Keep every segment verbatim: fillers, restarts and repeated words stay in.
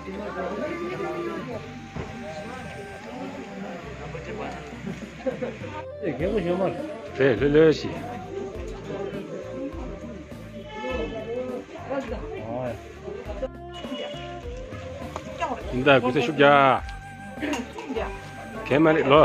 རེད། ལྷོད་ལྷོད་ཤིག་ཡིན་ད། གུས་ཚད་ཤུགས་རྒྱག་གས་མ་རེད་ལོ།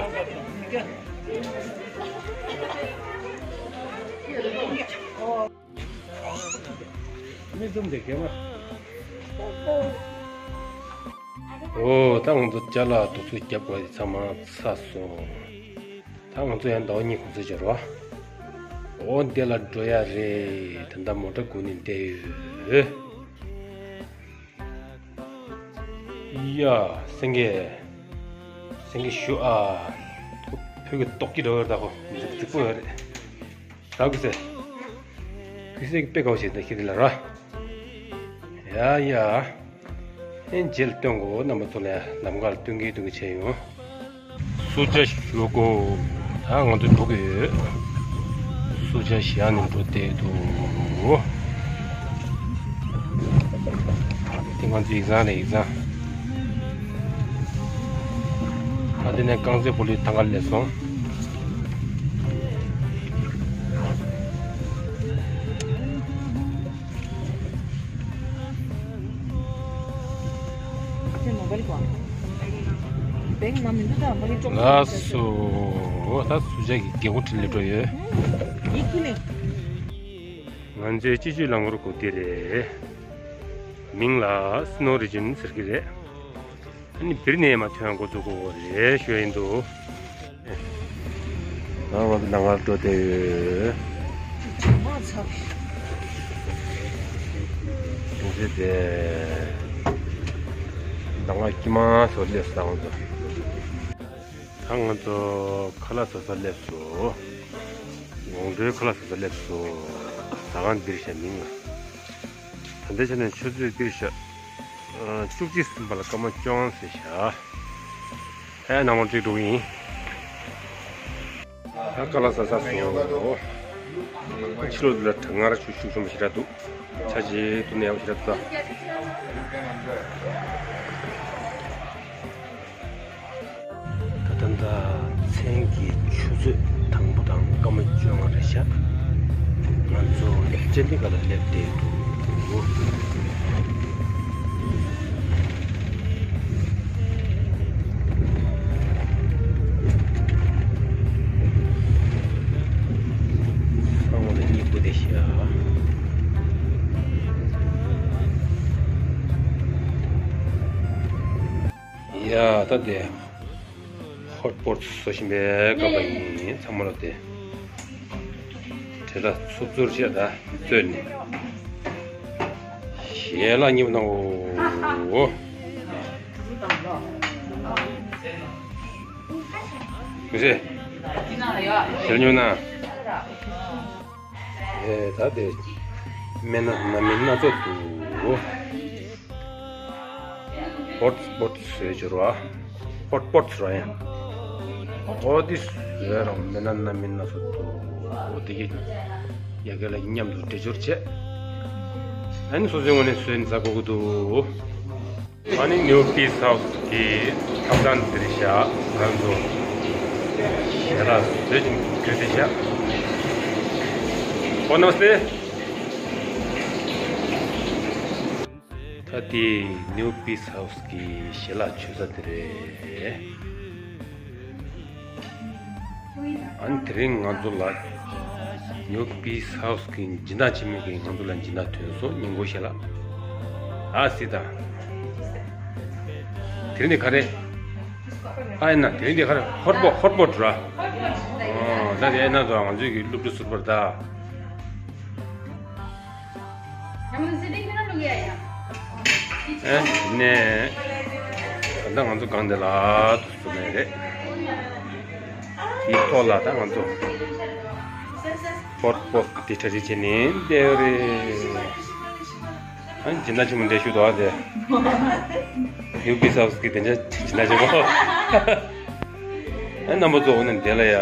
འོ། ད་ང་ཚོ་ཅ་ལག་འདུག་ཚུགས་རྒྱབ་དགོས་དེ་ཚང་མ་ཚར་སོང་། ད་ང་ཚོ་ཡང་ཟླ་བ་གཉིས་གུང་སེང་བྱེད་རོགས། འོ། འདི་ལ་འགྲོ་ཡ་རེད། ད་ལྟ་མོ་ཊ་སྒུག་ནས་བསྡད་ཡོད། ཡ། སེང་གེ། སེང་གེ་ཞུ་ཨ། ཁོ་བོད་ཀྱི་ལྟོགས་ཀྱི་འགྲོ་བར་ད་ཁོ་མཛུབ་མོ་ཡོད་རེད། ད་གུས་ཚད། གུས་ཚད་ཀྱི་དཔེ་དགའ་བོ་བྱེད་ད་ཁྱེད་རེད་ལ་ར། ཡ་ཡ། ཨེ། རྗེས་ལ་སྟོན་གོ། རྣམ་པ་ཚོ་ལ་ལམ་ཁ་ལ་སྟོན་གིན་སྟོན་གིན་བྱས་ཡོང་། སུ་ཇ་ཞུ་གོ། ད་ང་ཚོ་འགྲོ་གི་ཡོད། སུ་ཇ་བཞག་ནས་འགྲོ་བསྡད་འདུག་དེ་ང་ཚོ་ཡིག་ཚང་རེད། ཡིག་ཚང་། ད་དེ་ནས་རྐང་རྩེད་སྤོ་ལོའི་ཐང་གར་སླེབས་སོང་། ལགས་སོ། ད་སུ་ཇ་གི་རྒན་གོག་ཁྲིད་ལས་འགྲོ་ཡོད། ང་ཚོའི་སྤྱི་སྤྱོད་རླངས་འཁོར་སྒུག་དེ་རེད། མིང་ལ་Snow Region ཟེར་གི་རེད། ཨ་ནི་བིར་ནས་མར་ཐོན་འགོ་བཙུགས་དགོས་རེད་ཞུ་ཡིན་འདུག་ང་ང་ཚོ་ནང་ལ་འགྲོ་བསྡད་ཡོད། དུང་སེ་དེ། ནང་ལ་ཀི་མ་སོ་སླེབས་སོང་ང་ཚོ། ད་ང་ཚོ་ཁ་ལག་ཟ་ས་སླེབས་སོང་། ཝང་ཀྲོའི་ཁ་ལག་ཟ་ས་སླེབས་སོང་། ཟ་ཁང་འདིར་བཞག་མིང་ལ། ད་ལྟའི་ཆ་ནས་ཆུ་ཚོད་འདིར་བཞག་བཅུ་གཅིག་ཟིན་པ་ལ་སྐར་མ་བཅོ་ལྔ་ཟིན་བཞག་ཨེ། ནང་མ་འགྲིག་འགྲོ་གི་ཡིན། ད་ཁ་ལག་ཟ་ས་སོང་། ཕྱི་ལོགས་འདི་ལ་གྲང་ངར་ཤུགས་ཤུགས་ཆེན་པོ་ཞེ་དྲག་འདུག་ཆ་ཅིག་ཏུ་ནས་ཡག་པོ་ཞེ་དྲག་འདུག་ད་ད་ལྟ་མཚན་གྱི་ཆུ་ཚོད་དང་པོ་དང་སྐར་མ་བཅོ་ལྔ་རེད་ཤག་ང་ཚོ་ལེགས་ཅན་འདི་ག་ལ་སླེབས་བསྡད་འདུག་ཨ། ངོ་ལ་སྙིང་པོ་དེ་ཤི་ཨ། ཡ། ད་དེ་ཧོཊ་པོཊ་བཟོ་བཞིན་པའི་སྐབས་ལ་ཡིན། ཚང་མ་ལ་དེ་དེ་ལ་འཚུབ་འཚུབ་བྱས་ད་བཙོས་ནས་ཞལ་ལག་མཉེས་པོ་གནང་འོ། གུས་སེ། ཞལ་ཉོ་ན། ཨེ། ད་དེ་སྨན་སྣ་སྣ་མིན་སྣ་ཚོགས་འདུག་ཧོཊ་པོཊ་བཟོས་བྱོས་ར། ཧོཊ་པོཊ་བཟོས་ར་ཡ། ཨོ་དེ་བཟོས་ར་སྨན་སྣ་སྣ་མིན་སྣ་ཚོགས་འདུག་ཨོ་དེ་གི་ཡ་གི་ལ་མཉམ་དུ་འདྲེས་སྦྱོར་བྱས། ཨ་ནི་སོ་སོའི་ངོས་ནས་བཟོས་ནས་ཟ་དགོས་ཀྱི་འདུག་ཨ་ནི་ནིའུ་པིས་ཧའུ་སི་གི་ཐབ་ཚང་འདིར་བཞག་ང་ཚོ་ཞལ་ལག་བཟོས་ཅིང་གྱོན་ཏེ་བཞག་ཨོ་ནམ་སྟེ། ད་དེ་ནིའུ་པིས་ཧའུ་སི་གི་ཞལ་ལག་མཆོད་ས་དེ་རེད། ཨ་ནི་དེ་རིང་ང་ཚོ་ལ་ནིའུ་པིས་ཧའུ་སི་གི་སྦྱིན་བདག་ཆེན་མོ་གིས་ང་ཚོ་ལ་སྦྱིན་བདག་ཐོན་སོང་། ཉིན་གུང་ཞལ་ལག་ཨ་སི་ད། དེ་རིང་འདི་ག་རེ། ཨ་ཡིན་ན་དེ་རིང་འདི་ག་རེ། ཧོཊ་པོཊ། ཧོཊ་པོཊ་ར། ཨོ། ད་དེ་ཨེ་ན་ཚོ་ང་ཚོའི་གི་སློབ་ཕྲུག་ཟུར་པར་ད། ཨེ། ནས། ད་ང་ཚོ་སྒང་འདི་ལ་ཐུག་སོང་ནས་རེད། དེའི་ཐོག་ལ་ད་ང་ཚོ་ཧོཊ་པོཊ་དེ་གྲ་སྒྲིག་བྱས་ནས་བསྡད་ཡོད་རེད། ཨ་ནི་སྦྱིན་བདག་ཆེན་མོ་འདྲ་ཞུ་དོ་ཨ་དེ། ནིའུ་པིས་ཧའུ་སི་གི་དེ་འདྲ་སྦྱིན་བདག་ཆེན་པོ། ཨ་རྣམ་པ་ཚོ་འོ་ན་འདི་ལ་ཡ།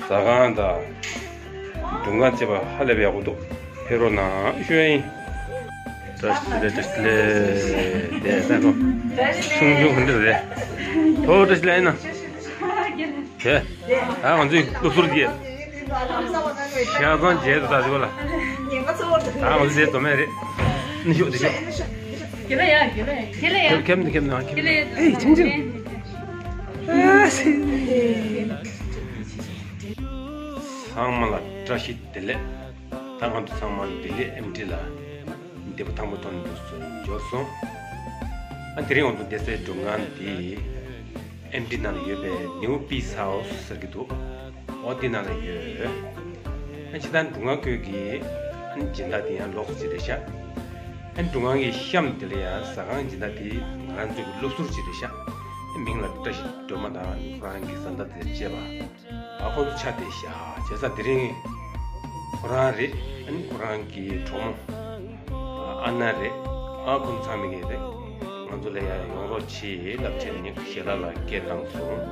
ཟ་ཁང་དང་། འདུ་ཁང་བཅས་པ་ཧ་ལས་པ་ཡག་པོ་འདུག་ཕེབས་རོགས་གནང་ཞུ་ཡ་ཡིན། བཀྲ་ཤིས་བདེ་ལེགས། བཀྲ་ཤིས་བདེ་ལེགས། བཀྲ་ཤིས་བདེ་ལེགས། ཆུང་ཆུང་ག་འདྲ་རེད། ཨོ་བཀྲ་ཤིས་བདེ་ལེགས་ཡིན་ན། དེ། ཨ་ང་ཚོའི་སློབ་ཟུར་གྱི། ཤ་ཚང་རྗེས་སུ་ད་ཟིག་ལ། ཨ་ང་ཚོ་རྗེས་རྫོགས་མེད་རེད། ནི་ཤོག་དེ་ཤོག་དེ་ལ་ཡ་དེ་ལ་ཡ་དེ་ལ་ཡ། ཁྱེད་ལ་ཡ། ཁྱེད་ལ་ཡ། ཨེ་ཆུང་ཆུང་། ཨ་སེ། ཚང་མ་ལ་བཀྲ་ཤིས་བདེ་ལེགས། ད་ང་ཚོ་ཚང་མ་ལྡི་ལི་ཨེམ་ཊི་ལ་འདས་པོ་དང་པོ་ཐོན་འདུག་སུ་འབྱོར་སོང་། ཨ་དེ་རིང་འོང་དུ་བསྡད་སའི་སྒྲུབ་ཁང་འདི་ཨེམ་ཊི་ནང་ལ་ཡོད་པའི་ནིའུ་པི་སི་ཧའོ་སི་ཟེར་གྱི་འདུག་ཨོ་འདི་ནང་ལ་ཡོད། ཨ་ཅི་ད་སྒྲུབ་ཁང་ཁུལ་གྱི་ཨ་སྦྱིན་བདག་དེ་ཡང་ལོགས་སུ་ཅི་རེད་ཤག་ཨ་སྒྲུབ་ཁང་གི་གཤམ་དེ་ལ་ཡང་ཟ་ཁང་སྦྱིན་བདག་དེ་ང་རང་ཚོའི་གི་སློབ་ཟུར་ཅི་རེད་ཤག་ཨ་མིང་ལ་བཀྲ་ཤིས་སྒྲོལ་མ་དང་ཁོ་རང་གི་བཟའ་ཟླ་དེ་བཅས་པ། ཨ་ཁོ་ཚོ་ཆ་དེ་བཞག་བྱས་ཙང་དེ་རིང་ཁོ་རང་རེད། ཨ་ནི་ཁོ་རང་གི་གྲོགས་མོ་ཨ་ན་རེད། ཨ་ཁོ་ཚོ་ཚང་མ་གི་རེད། ང་ཚོ་ལ་ཡར་ཡོང་རོགས་བྱེད་ལབ་བྱས་ནས་ཞལ་ལག་ལ་སྐད་བཏང་སོང་།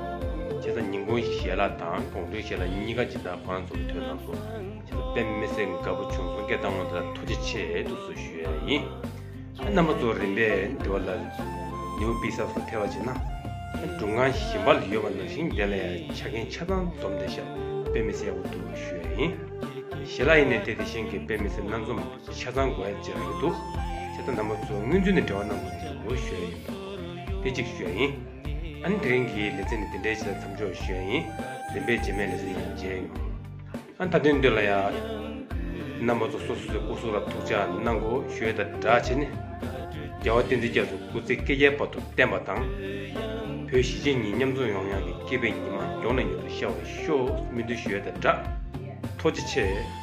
བྱས་ཙང་ཉིན་གུང་ཞལ་ལག་དང་དགོང་དྲོའི་ཞལ་ལག་གཉིས་ཀ་ཇི་ལྟར་ཁོ་རང་ཚོ་ལ་ཐོན་གནང་སོང་། བྱས་ཙང་དཔེ་མི་སྲིད་དགའ་པོ་བྱུང་སོང་། སྐད་བཏང་བ་དེ་ལ་ཐུགས་རྗེ་ཆེ་འདུག་སེ་ཞུ་ཡ་ཡིན། རྣམ་པ་ཚོ་རིམ་པས་འདི་བ་ལ་ནིའུ་པི་སི་ཧའོ་སི་ལ་ཐེ་བ་བྱས་ན། སྒྲུབ་ཁང་གཞན་པ་ལ་ཡོད་པ་ནང་བཞིན་དེ་ལ་ཡང་ཆ་རྐྱེན་ཆ་ཚང་འཛོམས་བསྡད་ཤག་དཔེ་མི་སྲིད་ཡག་པོ་འདུག་ཞུ་ཡ་ཡིན། ཞལ་ལག་ཡིན་ནའི་དེ་དེ་བཞིན་གྱི་དཔེ་མི་སྲིད་སྣ་འཛོམས་ཆ་ཚང་དགོས་ཡ་ཅིག་རང་གི་འདུག་བྱས་ཙང་རྣམ་པ་ཚོ་སྔོན་ཚུད་ནས་འབྲེལ་བ་གནང་དགོས་ཀྱི་འདུག་ཞུ་ཡ་ཡིན། དེ་གཅིག་ཞུ་ཡ་ཡིན། ཨ་ནི་དེ་རིང་གི་ལེ་ཚན་ནི་དེ་འདྲའི་ཆེད་ལ་མཚམས་འཇོག་ཞུ་ཡ་ཡིན། རིམ་པས་རྗེས་མའི་ལེ་ཚན་ནང་མཇལ་ཡོང་། ཨ་ད་དོན་འདི་ལ་ཡང་རྣམ་པ་ཚོ་སོ་སོ་སོའི་སྐུ་གཟུགས་ལ་ཐུགས་ཅག་གནང་དགོས་ཞུ་ཡས་དང་སྦྲགས་བྱས་ནས། རྒྱལ་བ་བསྟན་འཛིན་རྒྱ་མཚོ་སྐུ་ཚེ་བསྐལ་བརྒྱའི་བར་དུ་བརྟན་པ་དང་། བོད་གཞིས་བྱེས་གཉིས་མཉམ་འཛོམས་ཡོང་ཡག་གི་སྐྱིད་པའི་ཉི་མ་མགྱོགས་ནས་མྱུར་དུ་ཤར་བར་ཤོག་སྨོན་འདུན་ཞུ་ཡས་དང་སྦྲགས། ཐུགས་རྗེ་ཆེ།